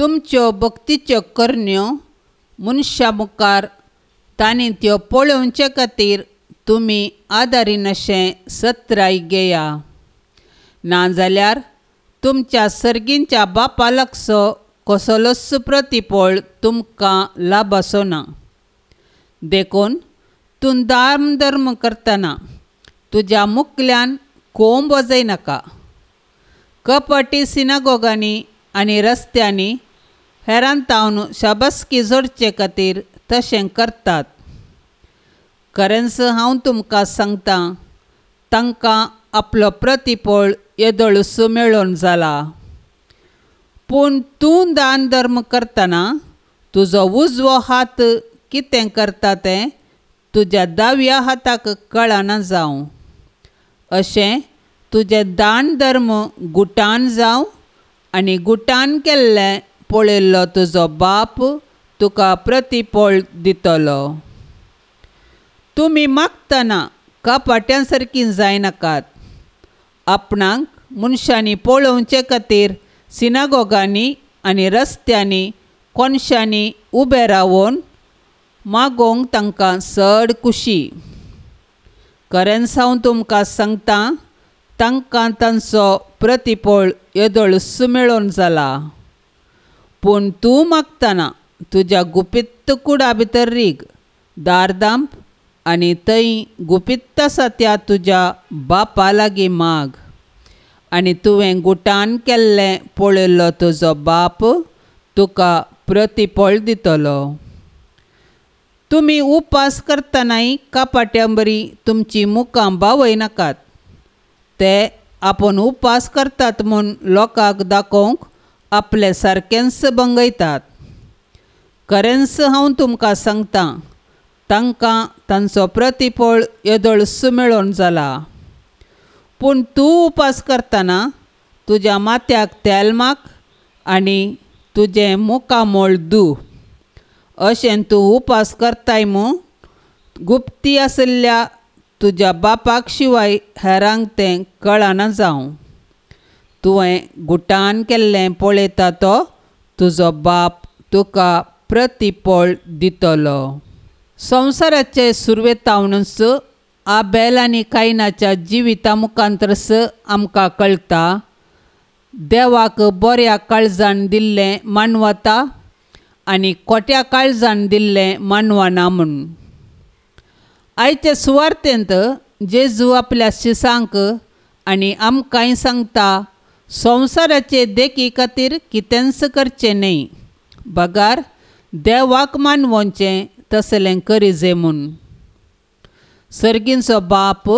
तुमच्यो भक्तीच्यो करण्यो मनशां मुखार तांणी त्यो पळोवचे खातीर तुमी आदारिनाशें सत्राय घेया, नाजाल्यार तुमच्या सर्गींच्या बापा लागचो कसलोच प्रतिफळ तुमकां लाभाचो ना. देखून तूं दान धर्म करतना तुज्या मुखल्यान कोंब वाजयनाका. कपटी सिनागोगांनी आनी रस्त्यांनी हेरां तावन शाबासकी जोडचे खातीर तशें करतात. खरेंच हांव तुमकां सांगतां, तांकां आपलो प्रतिफळ येदोळूच मेळोवन जाला. पूण तूं दान धर्म करतना तुजो उजवो हात कितें करता तें तुज्या दाव्या हाताक कळना जावं. अशें तुजें दान धर्म गुटान जावं आनी गुटान केल्लें पळयल्लो तुजो बाप तुका प्रतिफळ दितलो. तुमी मागतना कपाट्यां सारकीं जायनाकात. आपणाक मनशांनी पळोवचे खातीर सिनागोगांनी आनी रस्त्यांनी कोनशांनी उबे रावन मागोवंक तांकां चड खुशी. खरेंच हांव तुमकां सांगतां, तांकां तांचो प्रतिफळ येदोळूच मेळोवन जाला. पूण तूं मागतना तुज्या गुपीत कुडा भितर रीग, दार दांप आनी थंय गुपीत आसा त्या तुज्या बापा लागीं माग, आनी तुवें गुटान केल्लें पळयल्लो तुजो बाप तुका प्रतिफळ दितलो. तुमी उपास करतनाय कपाट्यां बरी तुमचीं मुखां बावयनाकात. ते आपूण उपास करतात म्हूण लोकांक दाखोवंक आपले सारकेंच भंगयतात. खरेंच हांव तुमकां सांगतां, तांकां तांचो प्रतिफळ येदोळूच मेळोवन जाला. पूण तूं उपास करतना तुज्या माथ्याक तेल माग आनी तुजें मुखामळ धू. अशें तूं उपास करताय म्हूण गुप्ती आशिल्ल्या तुज्या बापाक शिवाय हेरांक तें कळना जावं. तुवें गुटान केल्लें पळयता तो तुजो बाप तुका प्रतिफळ दितलो. संवसाराचे सुरवेतावनूच आबेल आनी कायनाच्या जिविता मुखांतरस आमकां कळटा, देवाक बऱ्या काळजान दिल्लें मानवता आनी खोट्या काळजान दिल्लें मानवना म्हूण. आयचे सुवार्तेंत जेजू आपल्या शिसांक आनी आमकांय सांगता, संवसाराचे देखी खातीर कितेंच करचें न्हय, बगार देवाक मानवचें तसलें करिजे म्हूण. सर्गींचो बाप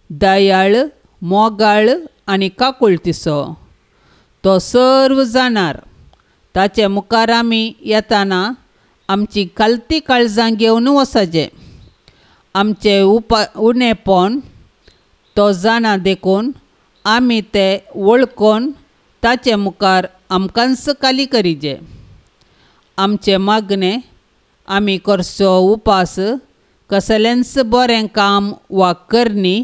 दयाळ, मोगाळ आनी काकुळतीचो, तो सर्व जाणार. ताचे मुखार आमी येताना आमची खालती काळजां घेवन वचचें. आमचें उणेपण तो जाणा देखून आमी ते वळखून ताचे मुखार आमकांच खाली करिजे. आमचें मागणें, आमी करचो उपास, कसलेंच बरें काम वा करणी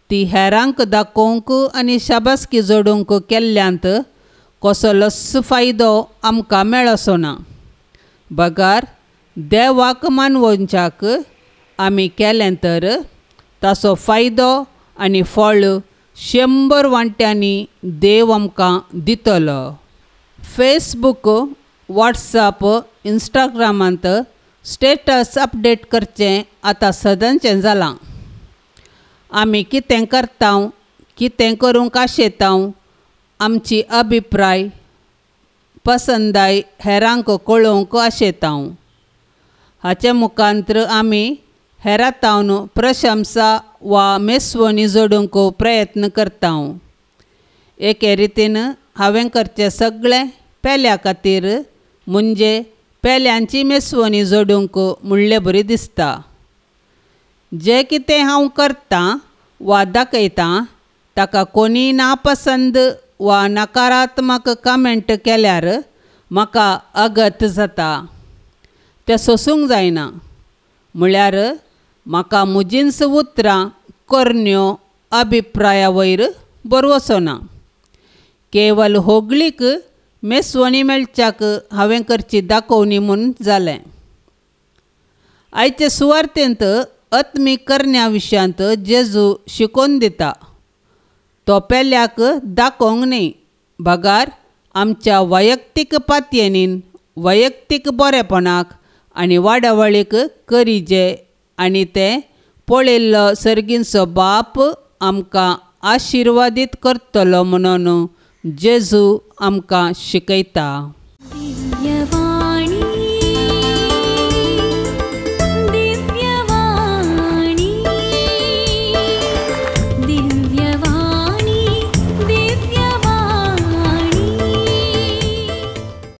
ती हेरांक दाखोवंक आनी शाबासकी जोडूंक केल्ल्यांत कसलोच फायदो आमकां मेळचो ना. बगार देवाक मानवच्याक आमी केलें तर ताचो फायदो आनी फळ 100 वांट्यांनी देव आमकां दितलो. फेसबूक, वॉट्सएप, इंस्टाग्रामांत स्टेटस अपडेट करचें आतां सदांचें जालां. आमी कितें करता, कितें करूंक आशेता, आमची अभिप्राय पसंदाय हेरांक कळोवंक आशेता. हाचे मुखांतर आमी हेरां तावन प्रशंसा वा मेसवणी जोडूंक प्रयत्न करता. एके रितीन हांवें करचें सगळें पेल्या खातीर, म्हणजे पेल्यांची मेसवणी जोडूंक म्हणले बरी दिसता. जें कितें हांव करतां वा दाखयतां ताका कोणीय नापसंद वा नकारात्मक कमेंट केल्यार म्हाका अगत जाता, तें सोसूंक जायना. म्हळ्यार म्हाका म्हजींच उतरां करण्यो अभिप्राया वयर बरवचो ना. केवल होगळीक मेसवणी मेळच्याक हांवें करची दाखोवणी म्हूण जालें. आयचे सुवार्तेंत आत्मीक करण्या विशयांत जेजू शिकोवन दिता. तो पेल्याक दाखोवंक न्ही बगार आमच्या वैयक्तीक पातयेनीन वैयक्तीक बरेपणाक आनी वाडावळीक करीजे आनी तें पळयल्लो सर्गींचो बाप आमकां आशिर्वादीत करतलो म्हणून जेजू आमकां शिकयता. दिव्यवाणी.